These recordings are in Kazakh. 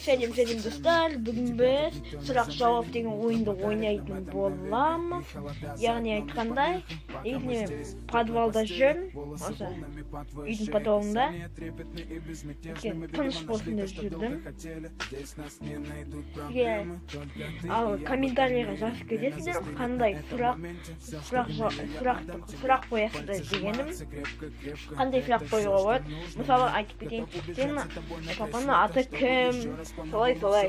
Сәлем, сәлем, достар! Бүгін біз сұрақ жауап деген ойынды ойнайтын боламыз. Яғни айтқандай, негізінде мен подвалда жүрмін, осы үйдің подвалында. Өйткені тыныш болсын деп жүрдім. Сізге ал комментарийға жазып кетесіздер, қандай сұрақ қоясыздар дегенім. Қандай сұрақ қоюға болады? Мысалы, айтып кетейін: сенің папаңның аты кім? Солай, солай.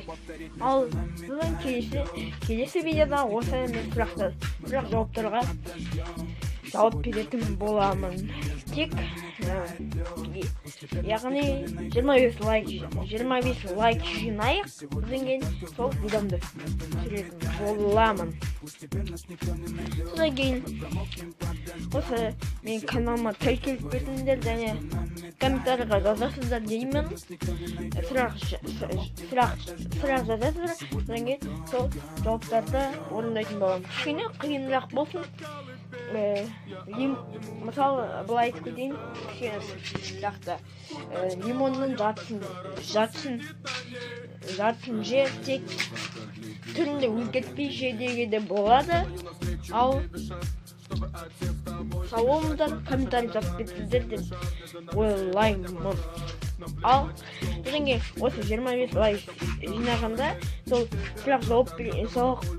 Ал содан келесі видеода осы мен сұрақ жауаптарға жауап беретін боламын. Тек яғни 25 лайк, 25 лайк жинайық, содан кейін сол видеомды түсіретін боламын. Содан кейін осы менің каналыма тіркеліп кетіңдер және комментарийға жазасыздар деймін. Сұрақ жазасыздар, содан кейін сол жауаптарды орындайтын боламын. Кішкене қиынырақ болсын. Мысалы, былай айтып кетейін, кішкене жақта лимонның жартысын же, тек түрінде өзгертпей же деуге де болады. Ал сау болыңыздар, комментарий жазып кетіңіздер деп ойлаймын. Ал содан кейін осы 25 лайк жинағанда, сол сұрақ жауап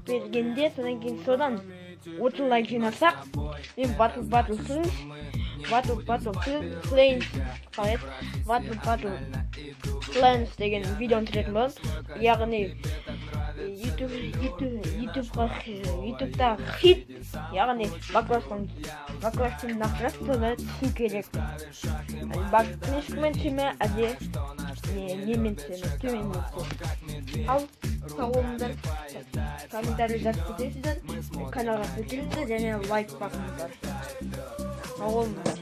бергенде, содан кейін содан 30 лайк жинасақ, мен Battle Battle Planes, қалай еді, Battle Battle Planes деген видеоны түсіретін боламын. Яғни Ютубқа, Ютубта хит, яғни баклажкан нақтырақ соны түсу керек. Книжкамен түсе ме, әлде немен түсе ме, төменмен түсе. Ал сау болыңыздар, комментарий жазып кетесіздер, каналға тіркеліңіздер және лайк басыңыздар. Сау болыңыздар.